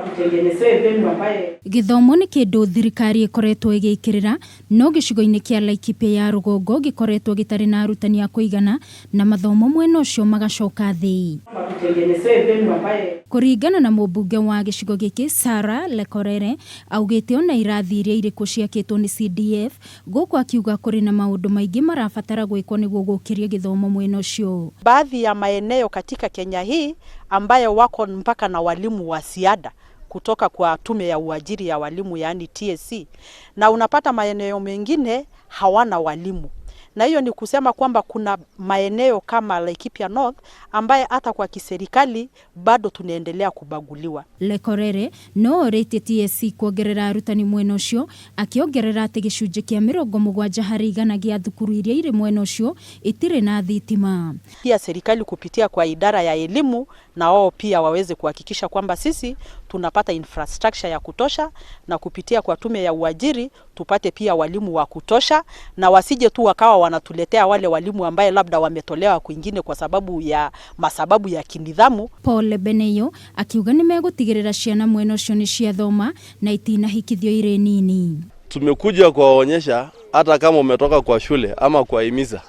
Tutengenezewe venue ambaye Gĩthomo nĩ kĩndũ thirikari ĩkoretwo ĩgĩkĩrĩra, no gĩcigo-inĩ kĩa Laikipia ya rũgongo gĩkoretwo gĩtarĩ na arutani a kũigana na mathomo mwena ũcio magacoka thĩ. Tutengenezewe venue ambaye Kũringana na mũmbunge wa gĩcigo gĩkĩ Sarah Lekorere, augĩte ona irathi iria irĩkuo ciakĩtwo nĩ CDF, gũkũ akiuga kũrĩ na maũndũ maingĩ marabatara gwĩkwo nĩguo gũkĩria gĩthomo mwena ũcio. Baadhi ya maeneo katika Kenya hii ambayo wako mpaka na walimu wa ziada kutoka kwa tume ya uajiri ya walimu, yaani TSC, na unapata maeneo mengine hawana walimu, na hiyo ni kusema kwamba kuna maeneo kama Laikipia North ambaye hata kwa kiserikali bado tunaendelea kubaguliwa. Lekorere no orĩtie TSC kuongerera arutani mwena ũcio, akĩongerera atĩ gĩcunjĩ kĩa 70% gĩa thukuru iria irĩ mwena ũcio itirĩ na thitima. Pia serikali kupitia kwa idara ya elimu na wao pia waweze kuhakikisha kwamba sisi tunapata infrastructure ya kutosha, na kupitia kwa tume ya uajiri tupate pia walimu wa kutosha, na wasije tu wakawa wanatuletea wale walimu ambaye labda wametolewa kwingine kwa sababu ya masababu ya kinidhamu. Paul Beneyo akiuga nĩ megũtigĩrĩra ciana mwena ũcio nĩ ciathoma na itinahikithio irĩ nini. Tumekuja kuwaonyesha hata kama umetoka kwa shule ama kwa himiza,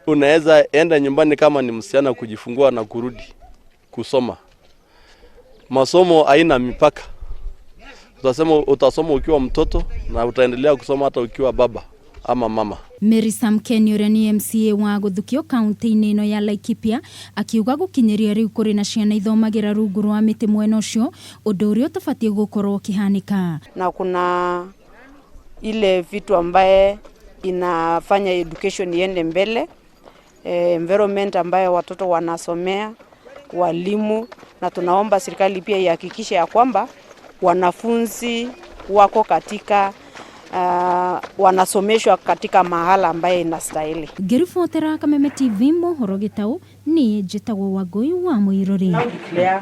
unaweza enda nyumbani kama ni msichana kujifungua na kurudi kusoma. Masomo haina mipaka. Utasema utasoma ukiwa mtoto na utaendelea kusoma hata ukiwa baba ama mama. Mary Samkeni ũrĩa nĩ MCA wa gũthukio kaunti-inĩ ĩno ya Laikipia akiuga gũkinyĩria rĩu kũrĩ na ciana ithomagĩra rungu rwa mĩtĩ mwena ũcio, ũndũ ũrĩa ũtabatiĩ gũkorwo ũkĩhanĩka. Na kuna ile vitu ambaye inafanya education iende mbele, environment ambayo watoto wanasomea, walimu, na tunaomba serikali pia ihakikishe ya kwamba wanafunzi wako katika wanasomeshwa katika mahala ambaye inastahili. Ngĩribotera Kameme TV mohoro gĩtaũ, niĩ njĩtagwo Wangũi wa Mũirũrĩ. Now declare